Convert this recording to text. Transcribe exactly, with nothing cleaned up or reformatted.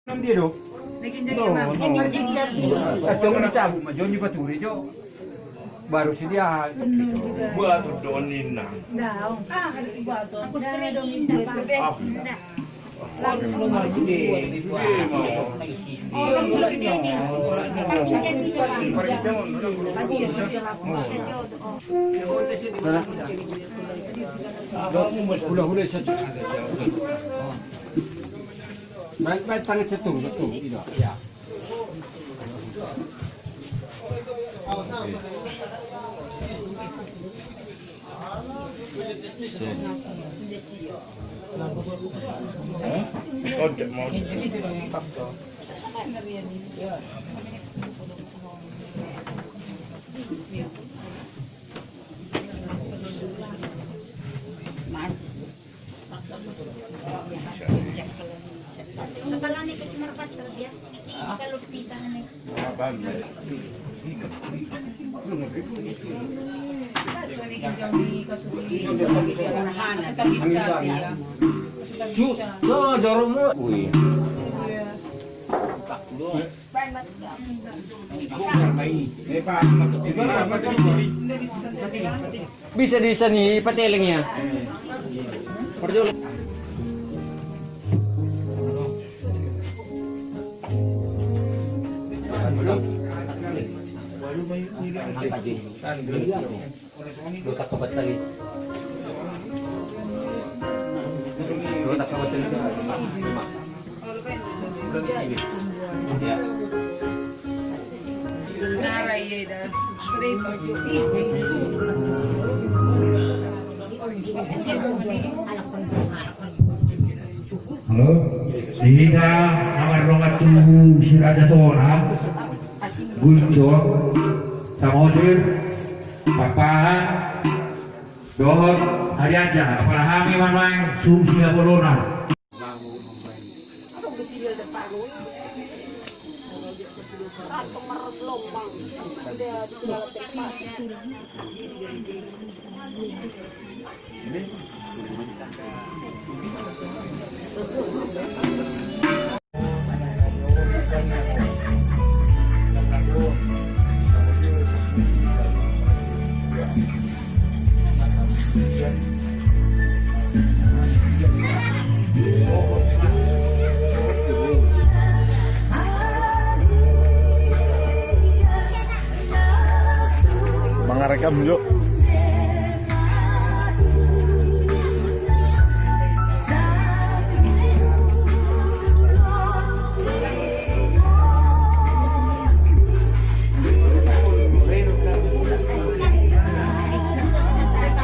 Nanti do. Atau dicabut ma jo ni paturi jo. Baru si dia. Buat do ninna. Ah, aku sering. Ah. Hula-hula saja. Baik, baik, tangan satu, satu, tidak. Ya. Mas. Sebelah ni kecil merpat salah dia. Ini kalau di tangan ni. Kecuali ginjal ni kasuri. Sudah bicara dia. Sudah bicara. Jorokmu. Wih. Iya. Bisa di sini pateleng ya. Perjolo. Dua tak kebat tadi. Dua tak kebat tadi. Lima. Udah di sini. Ya. Halo, sida na mardongan tu si Raja Tona, Guntur, Samosir, Pakpahan, dohot Harianja, apala hami ma nuaeng suhut sihaholongan. Mangarekam jo.